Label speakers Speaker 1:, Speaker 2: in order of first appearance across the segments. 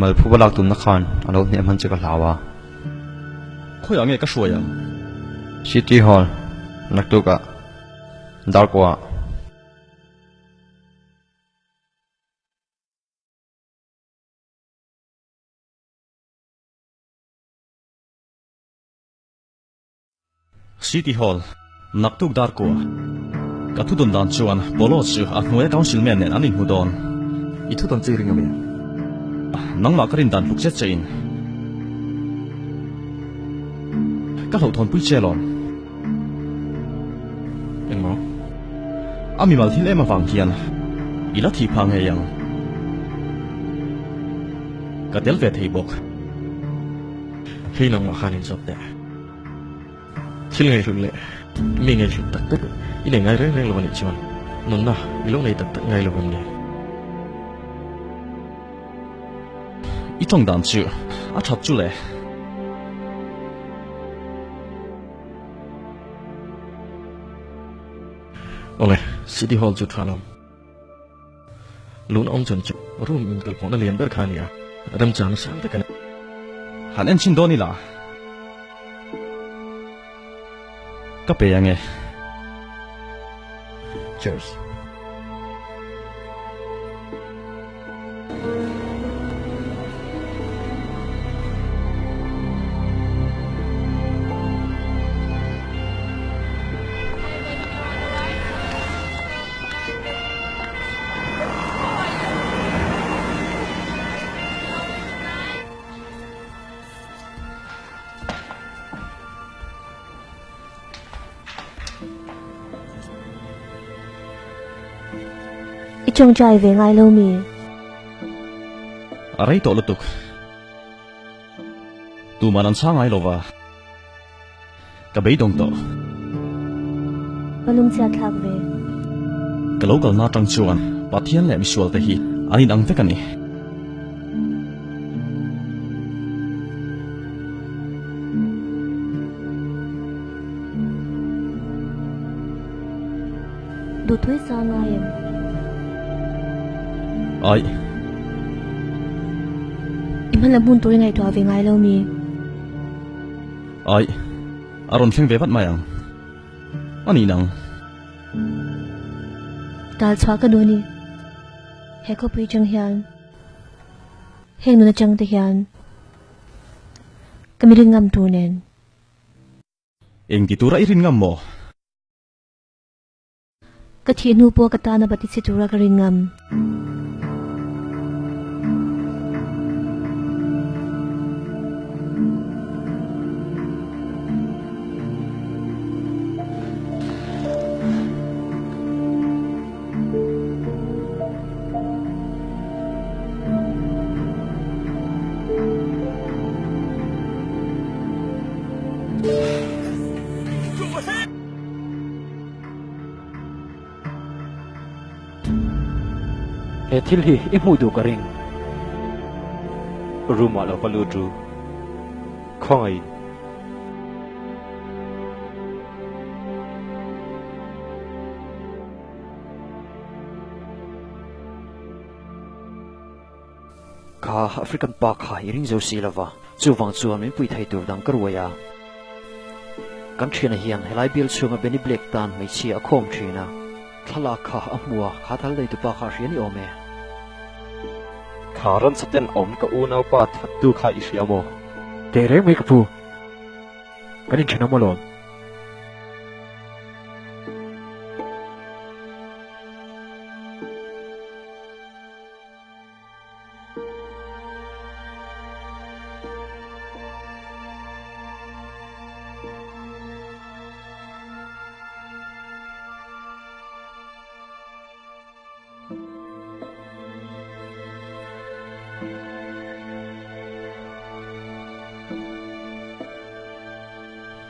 Speaker 1: Malphuba lak tumna khan a lo hneh hman che ka hlau a.
Speaker 2: Khawiah nge ka hruai ang?
Speaker 1: City Hall, naktukah, Darkawah.
Speaker 2: City Hall, Naktuk Darkua. Ka thu dawn dan chuan Polo chu a hnuaia Council man nen an inhmu dawn.
Speaker 3: I thu dawn chu i ring ami?
Speaker 2: Nangmah ka rin dan tluk zet che in ka hlauhthawnpui che alawm.
Speaker 3: Engmaw?
Speaker 2: A mimal thil em avang hian i la thih phah ngei ang. Ka tel ve thei bawk.
Speaker 3: Hei nangmah khan inzawt teh. Thil ngaihhlut leh mi ngaihhlut tak tak i nei ngai reng reng lo anih chuan nunna i lo nei tak tak ngai lo em ni?
Speaker 2: I tawng dan chu a that chu le.
Speaker 3: Awle, City Hall chu tha lawm. Lun awm chun chu room inkalpawhna lian ber kha a ni a, remchang sang tak a ni.
Speaker 2: Han en chhin dawn ila ka pe ang e.
Speaker 3: Cheers.
Speaker 4: I tawngtai ve ngai lo mi?
Speaker 2: A rei tawh lutuk. Tuman an chhang ngai lova. Ka beidawng tawh.
Speaker 4: Ka lungchhiat thlak ve.
Speaker 2: Ka lo kalna atang chuan Pathian leh misual te hi an inang vek a ni.
Speaker 4: Duhtui sa ngai em?
Speaker 2: Aih.
Speaker 4: I hmalam hun tur i ngaihtuah ve ngai lo mi?
Speaker 2: Aih, a rawn thleng ve vat mai ang. A nih nang.
Speaker 4: Tal chhuah ka duh a ni. He khawpui chang hian, heng nuna chang te hian ka mi rin ngam tur nen.
Speaker 2: Eng ti tura i rin ngam maw?
Speaker 4: Ka thih hnu pawh ka tana bati chhe tura ka rin ngam.
Speaker 5: He thil hi i hmuh duh ka ring.
Speaker 6: Room ah lo va lut ru. Khawngaih.
Speaker 5: Kha African pa kha i ring zo si lova, chuvang chuan min pui thei tur dang ka ruai a. Kan thiana hian helai bial chhunga Benny Black tan hmeichhia a khawm thin a. Thlalak kha a hmu a, kha thal nei tupa kha a hria ni awm e.
Speaker 6: Kha ransa ten awm ka unaupa thattu kha i hria maw?
Speaker 7: Teh reng mai ka pu. Kan inthenawm alawm.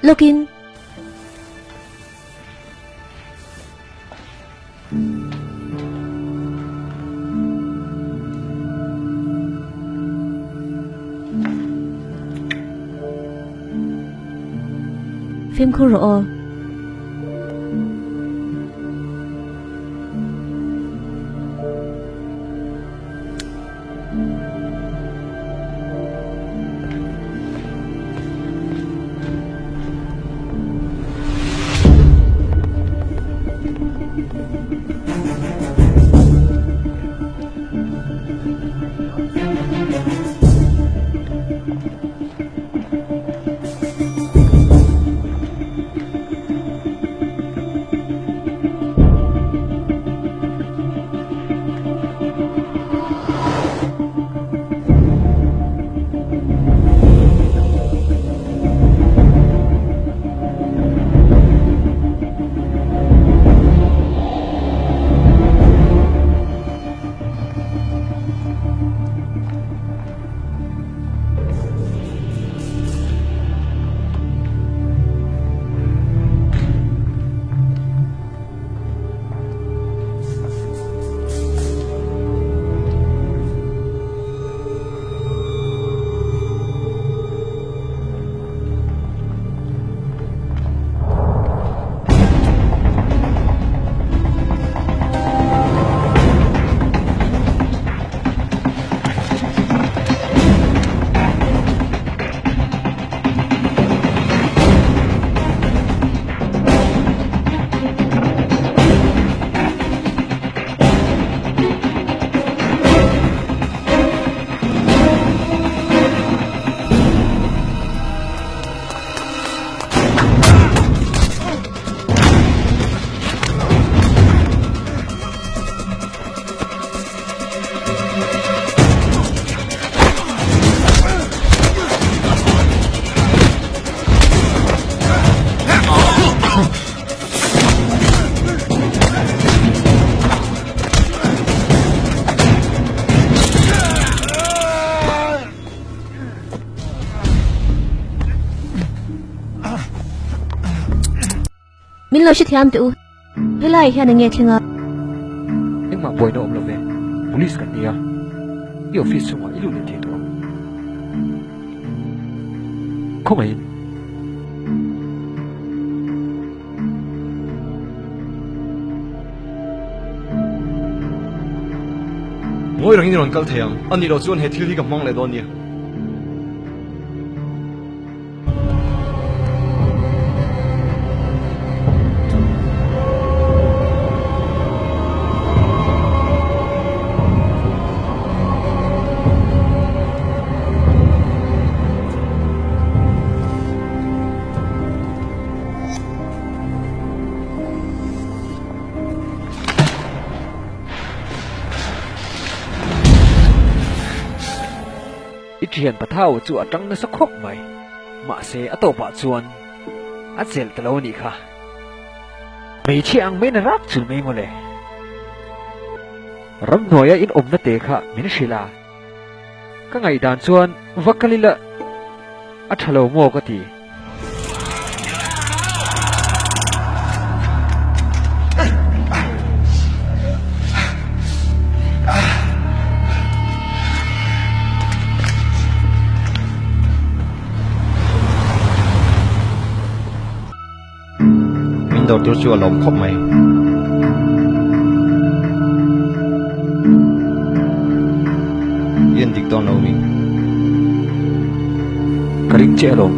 Speaker 4: Lawkin. Fimkhur rawh aw. Min lo hrethiam teh u. Helai hian enge thleng a?
Speaker 7: Engmah buaina awm lo ve. Police kan nia. I office chhungah i lut leh thei tawh ang. Khawngaihin.
Speaker 6: Ngawi rangin i rawn kal thei ang. A nih loh chuan he thil hi ka hmang leh dawn nia.
Speaker 7: I thian Pathau chu a tang nasa khawp mai. Mahse a tawpah chuan a chelh ta lo a nih kha. Hmeichhia ang maiin a rak chul mai mawle. Ramhnuaia in awmna te kha min hrilh a. Ka ngaihdan chuan va kal ila a tha lo maw ka ti.
Speaker 1: Min dawr tur chu a lawm khawp mai. I en dik dawn lo mi.
Speaker 7: Ka ring che alawm.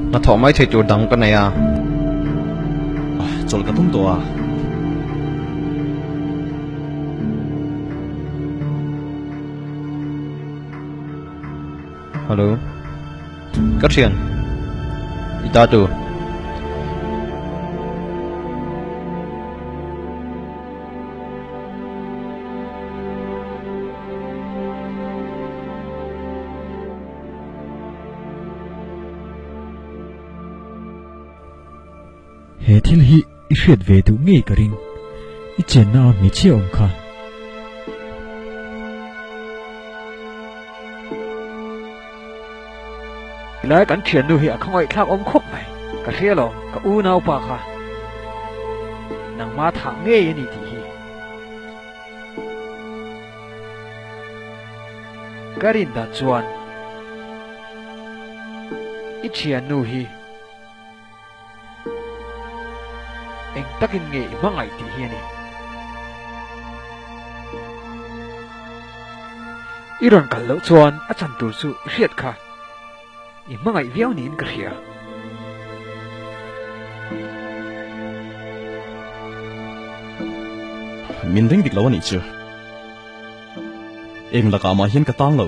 Speaker 1: Hnathawh mai thei tur dang ka nei a.
Speaker 2: Chawlh ka tum tawh a.
Speaker 1: Hello. Ka thian. I ta tu.
Speaker 7: He thil hi i hriat ve duh ngei ka ring. I chenna a hmeichhia awm kha. Tilai kan thiannu hi a khawngaihthlak awm khawp mai. Ka hria lo, ka unaupa kha nangma thah ngei a ni tih hi. Ka rin dan chuan i thiannu hi Eng takin nge i hmangaih tih hi a ni. I rawn kal loh chuan a chan tur chu i hriat kha. I hmangaih viau niin ka hria.
Speaker 2: Min ring dik lo a nih chu. Eng lakah mah hian ka tang lo.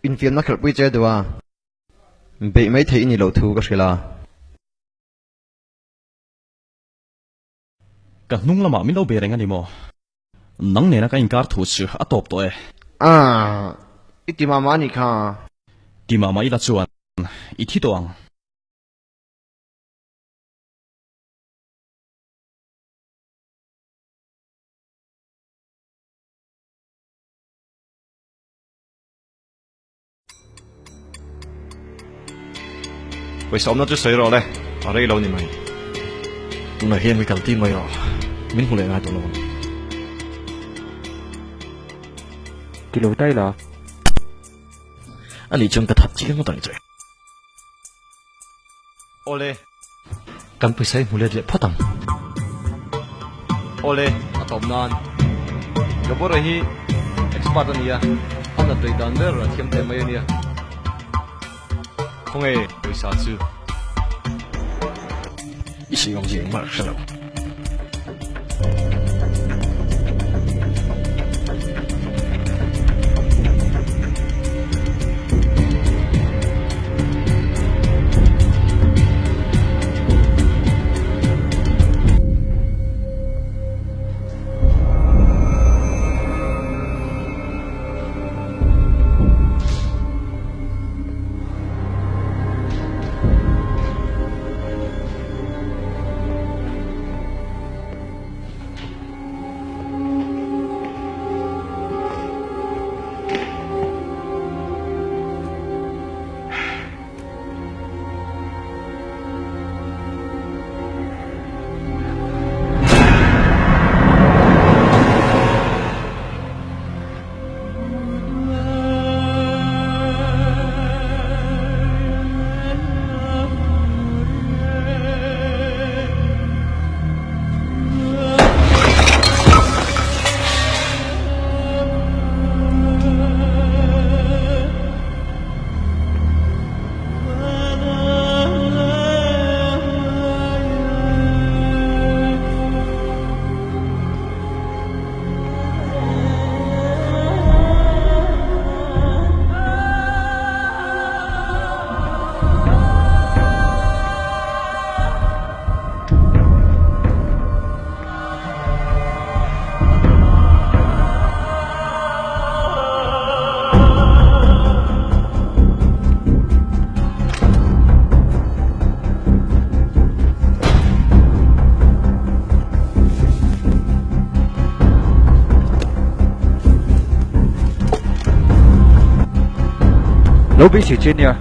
Speaker 1: Infiamna khelhpui che duh a, beih mai theih i nih loh thu ka hrilh a.
Speaker 2: Ka hnung lamah min lo be reng a ni maw? Nang nena ka inkar thu chu a tawp tawh e.
Speaker 1: Ah, i ti mah mah a nih kha.
Speaker 2: Ti mah mah ila chuan i thi tawh ang.
Speaker 6: Pawisa awmna chu sawi rawh le, a rei lo ni mai.
Speaker 3: Tunah hian mi kal tir mai rawh, min hmu leh ngai tawh lo ang.
Speaker 7: Ti lo dai la.
Speaker 3: A nih chuan ka that chiang ngawt ang che.
Speaker 6: Awle.
Speaker 3: Kan pawisa hi hmu let leh phawt ang.
Speaker 6: Awle, a tawp nan. Gabora hi expert a nia, a nat daih dan ber a thiam teh mai a nia. Khawnge pawisa chu?
Speaker 3: I sawi awm zia engmah ka hre lo.
Speaker 7: Lo beisei che nia.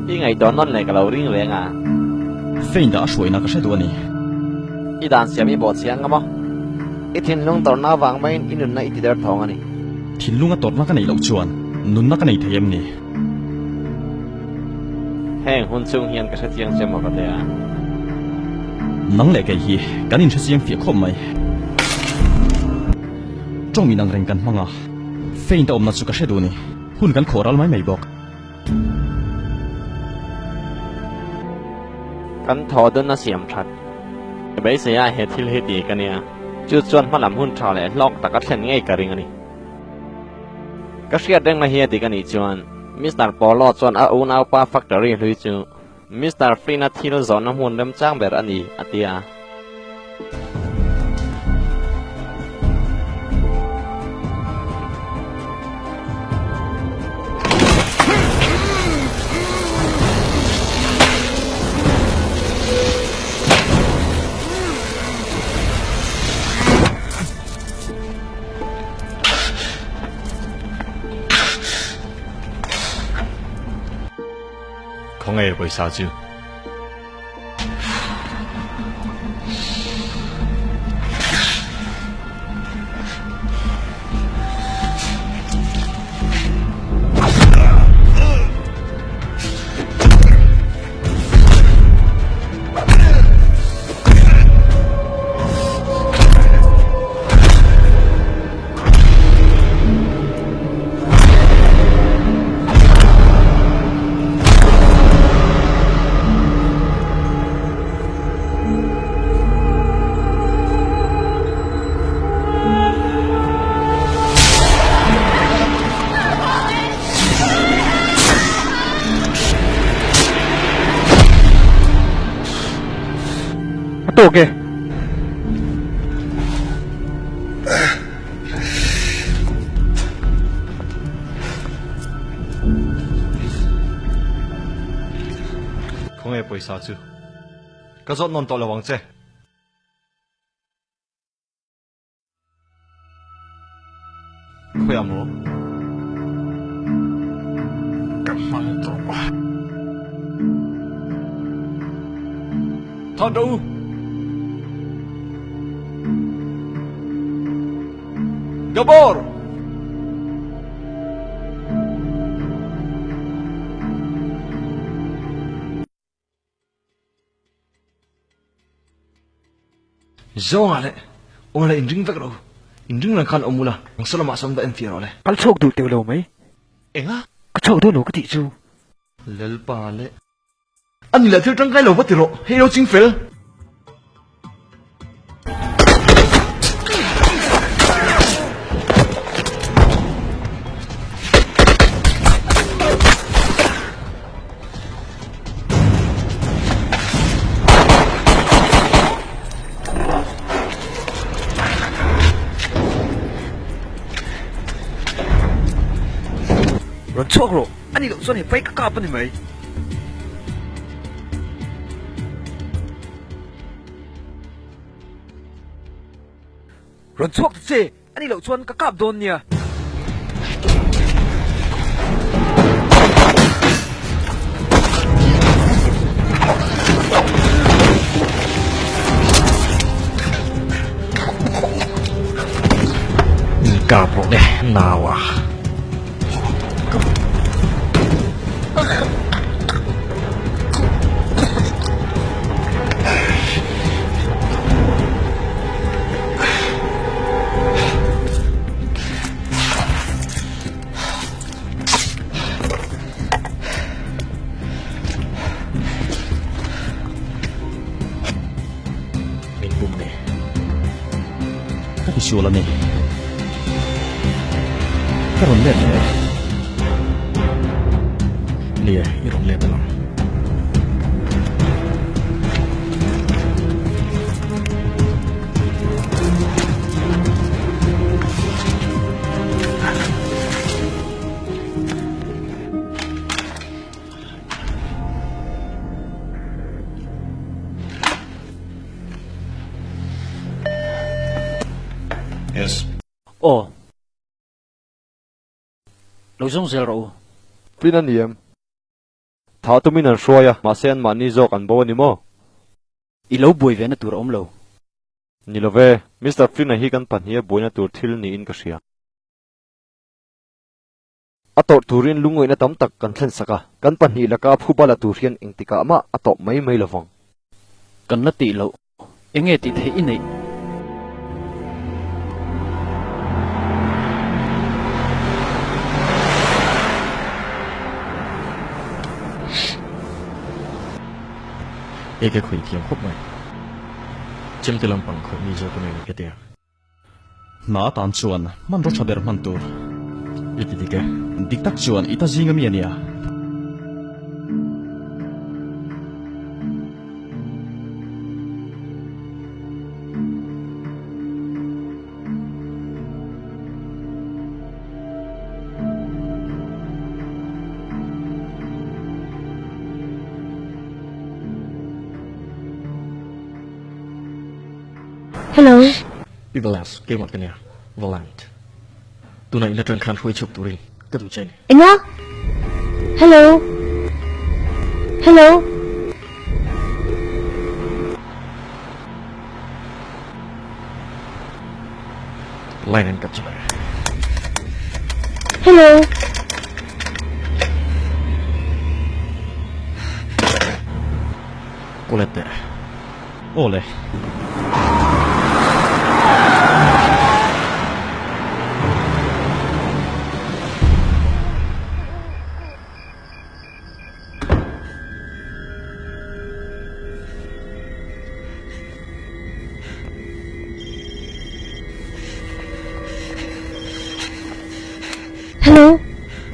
Speaker 8: I ngaihtuah nawn leh ka lo ring reng a.
Speaker 2: Fein dah a hruaina ka hre duh a ni.
Speaker 8: I dan siam i bawh chiang nga maw? I thinlung tawrhna avang maiin i nunna i ti der thawng a ni.
Speaker 2: Thinlunga tawrhna ka neih loh chuan nunna ka nei thei em ni?
Speaker 8: Heng hun chung hian ka hre chiang che maw ka ti a.
Speaker 2: Nang leh kei hi kan inhre chiang fiah khawp mai. Tawng inang reng kan hmang a, Fein ta awmna chu ka hre duh a ni. Hun kan khawh ral mai mai bawk.
Speaker 8: Kan thaw dawn a siam that. Ka beisei a he thil hi ti ka nia. Chu chuan hmalam hun tha leh hlawk tak a thlen ngei ka ring a ni. Ka hriat rengna hi a dik a nih chuan Mister Polo chuan a unaupa factory hlui chu Mister Flynn-a thil zawhna hmun remchang ber a ni, a ti a.
Speaker 3: Khawngaih pawisa chu.
Speaker 7: A tawk e.
Speaker 6: Khawnge pawisa chu? Ka zawt nawn tawh lo ang che. Khawiah maw? Ka hmang tawh. That rawh u! Gabor! Zawnga leh aw la inring vek ro. Inring reng khan awm ula, ang saw lamah sawn va en fiah rawh le.
Speaker 7: Kal chhuak duh teuh lo mai.
Speaker 6: Enga?
Speaker 7: Ka chhuak dawn lo ka tih chu.
Speaker 6: Lalpa leh. A ni leh thil tangkai lo va ti rawh, hei ro ching fel.
Speaker 7: Rawn chhuak rawh, a ni loh chuan he pai ka kap a ni mai. Rawn chhuak ta che, a ni loh chuan ka kap dawn nia.
Speaker 3: Kap rawh le, nau a. Min bum ni.
Speaker 2: Ka ti sual a ni. Ka rawn let leh e.
Speaker 3: Nia, i rawn let alawm.
Speaker 5: Aw. Lo zawng zel rawh u.
Speaker 6: Flynn a ni em? Thah tumin an hruai a, mahse anmahni zawk an bo a ni maw?
Speaker 5: I lo buai ve na tur a awm lo.
Speaker 6: Ni lo ve, Mister Flynn-a hi kan pahnih a buaina tur thil niin ka hria. A tawrh turin lungngaihna tam tak kan thlen sak a, kan pahnih laka phuba la tur hian engtikah mah a tawp mai mai lo vang.
Speaker 5: Kan la tih loh, enge tih theih i neih?
Speaker 3: Eke khawih thiam khawp mai. Chemte lampang khawih mi zawk a nei ka tia.
Speaker 2: Hna atan chuan hmanraw tha ber hman tur.
Speaker 3: I ti dik e.
Speaker 2: Dik tak chuan i ta zinga mi a nia.
Speaker 4: Hello.
Speaker 3: Pi Valas, keimah ka nia, Valant. Tunah in atang khan hruai chhuak turin ka duh che a ni.
Speaker 4: Enga? Hello? Hello?
Speaker 3: Line an cut chu le.
Speaker 4: Hello?
Speaker 3: Colette.
Speaker 2: Aw le.
Speaker 4: Hello.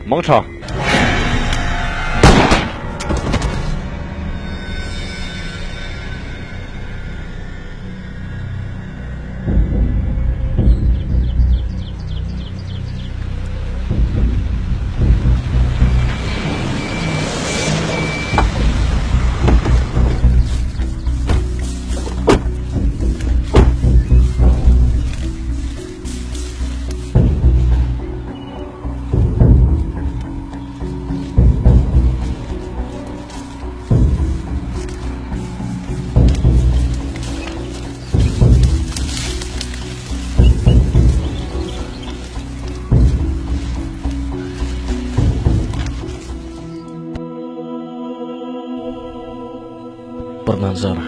Speaker 6: Mang tha.
Speaker 3: Parnan zara,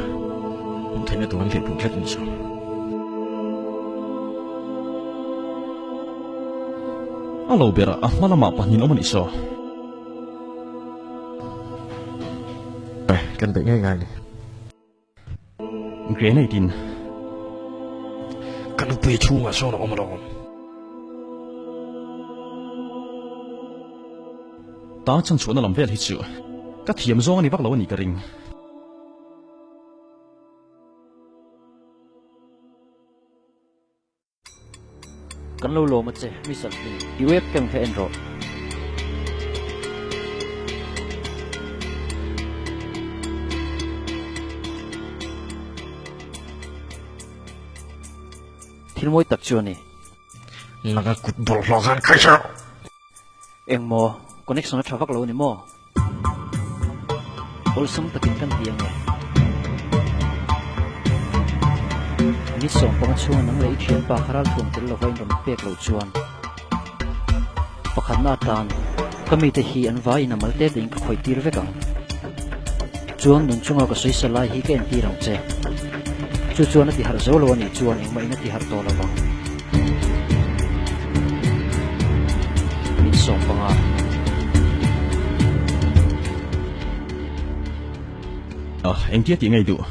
Speaker 3: theihna tur an hleh pung tlat ni chu.
Speaker 2: A lo ber a hma lamah pahnih an awm a nih saw.
Speaker 3: Kan beih ngai ngai ni.
Speaker 2: Grenade in.
Speaker 3: Ka nupui chhungah sawn a awm alawm.
Speaker 2: Tang chhanchhuahna lam vel hi chu ka thiam zawng a ni vak lo a nih ka ring.
Speaker 5: Kan lo lawm a che, Mister Flynn. I webcam kha en rawh. Thil mawi tak chu a ni.
Speaker 3: Nanga kut bawlhhlawh khan khai hreh rawh.
Speaker 5: Engmaw, connection a tha vak lo a ni maw? Awlsam takin kan ti ang e. Ni 15 chhunga nang leh i thianpa kha ralthuam tel lova in rawn pek loh chuan pakhatna atan ka mite hi an vaiin a mal te tein ka khawih tir vek ang. Chuan nun chunga ka sawi sa lai hi ka entir ang che. Chu chuan a ti harh zo lo a nih chuan engmah in a ti harh tawh lo vang. Min 15.
Speaker 2: Engtia tih ngei duh?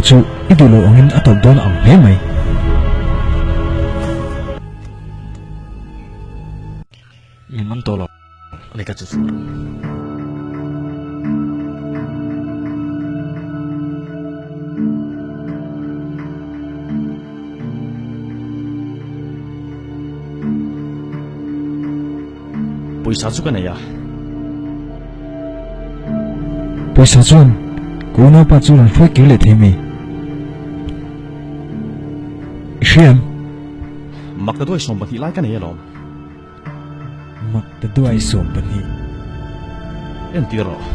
Speaker 9: chu i duh loh angin a tawp dawn ang hle mai.
Speaker 3: Min man tawh lo a ni ka chu chu.
Speaker 2: Pawisa chu ka nei a.
Speaker 9: Pawisa chuan ka unaupa chu rawn hruai kir leh thei mai. I hria em?
Speaker 2: Mak ta duai 12 lai ka nei alawm.
Speaker 9: Mak ta duai 12.
Speaker 2: Entir rawh.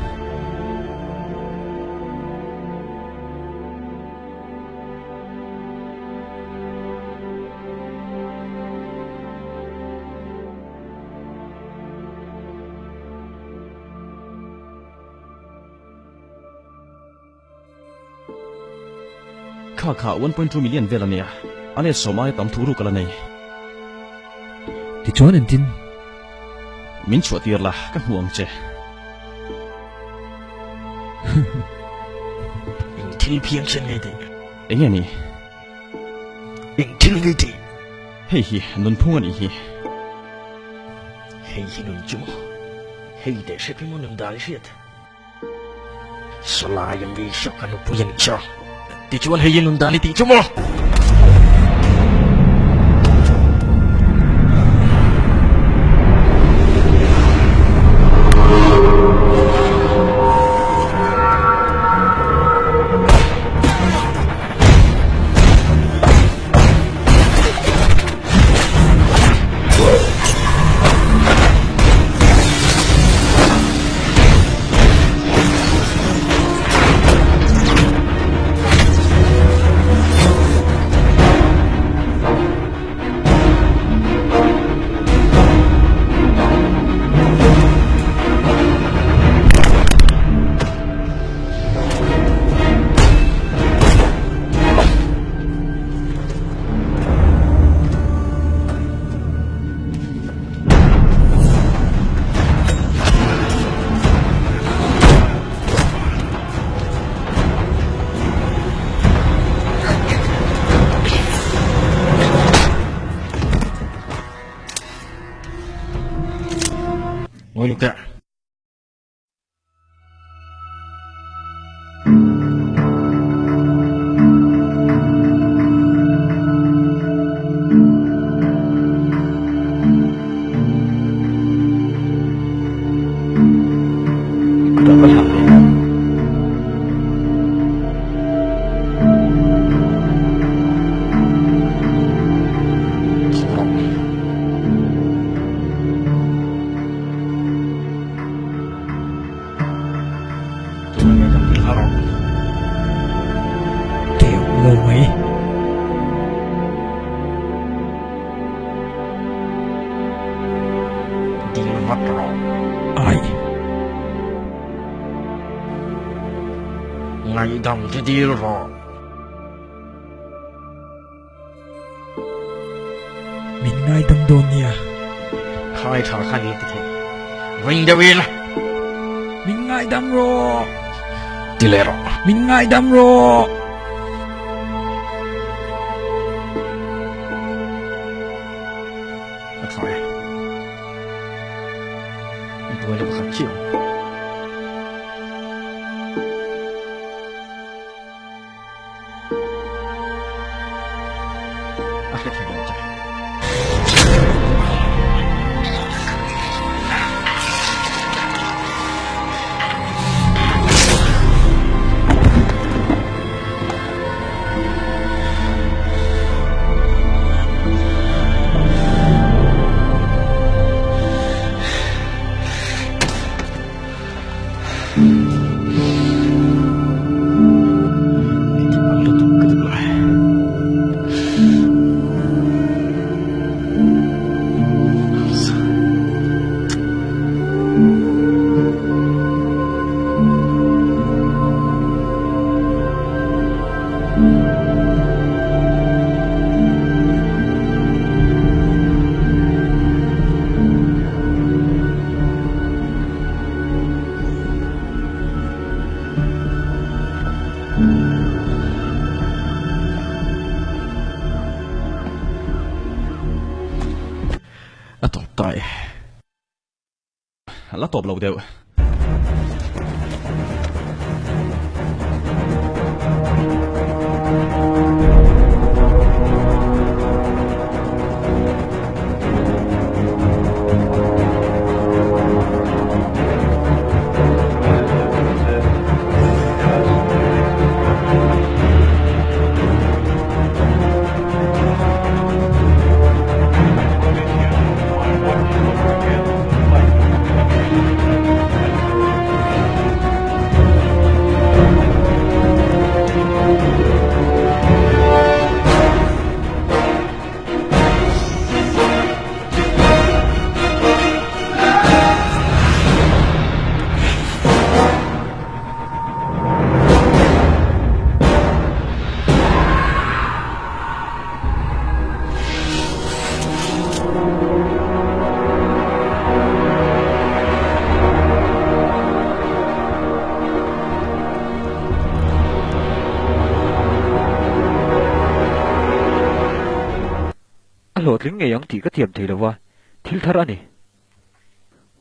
Speaker 2: Kha kha 1.2 million vel a nia, a let sawm aia tam thu ruk a la nei.
Speaker 9: Tichuan entin?
Speaker 2: Min chhuah tir la, ka hmu ang che.
Speaker 3: Eng thil phiang sen ngei tih?
Speaker 2: Enge ni?
Speaker 3: Eng thil ngei tih?
Speaker 2: Hei hi nunphung a nih hi.
Speaker 3: Hei hi nun chu maw? Hei teh hrep hi maw nun dan i hriat? Sawlai a mi hrep a nupui a nih chu. Tichuan hei hi nun dan i tih chu maw? Ngồi lục tệ.
Speaker 9: Teuh lo mai.
Speaker 3: Dil vat rawh.
Speaker 9: Ai.
Speaker 3: Ngaihdam che dil rawh.
Speaker 9: Min ngaidam dawn nia.
Speaker 3: Khai tha kha ni ti thei. Ring deuh in.
Speaker 9: Min ngaidam rawh.
Speaker 3: Ti leh rawh.
Speaker 9: Min ngaidam rawh.
Speaker 3: A tha e. Buai la pakhat chiah. A hre thei lo che.
Speaker 2: e. La tawp lo deuh.
Speaker 7: A hlawhtling ngei ang tih ka thiam thei lova, thil thar a ni.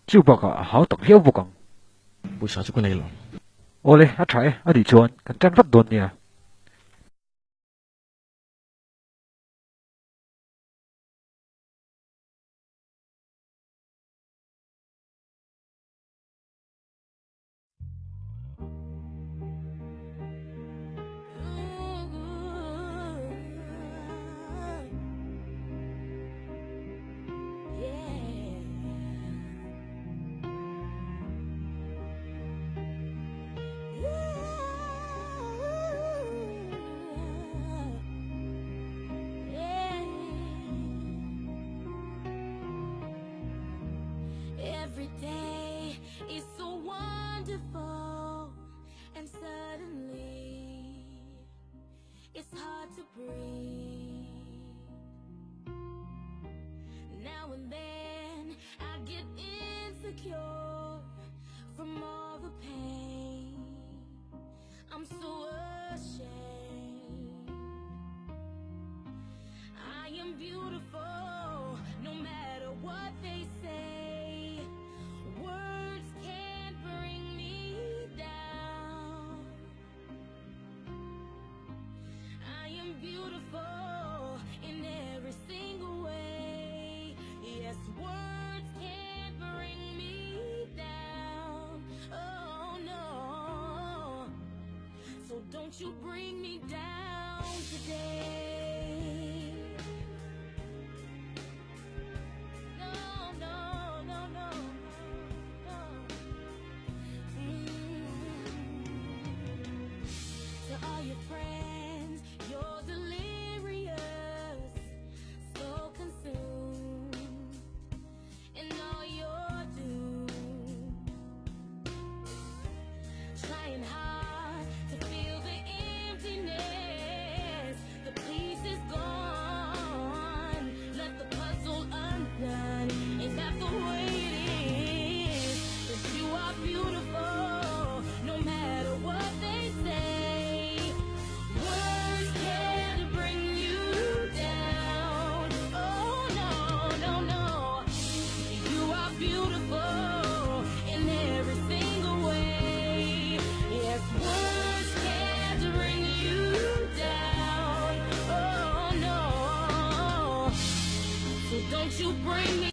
Speaker 7: Chu bakah a hau tak viau bawk ang.
Speaker 3: Pawisa chu ka nei lo.
Speaker 7: Awle, a tha e, a nih chuan kan tan vat dawn nia.
Speaker 10: Every day is so wonderful, and suddenly it's hard to breathe. Now and then I get insecure from all the pain. I'm so ashamed. I am beautiful, no matter what they say. Words can't bring me down. I am beautiful in every single way. Yes, words can't bring me down. Oh no. So don't you bring me down today.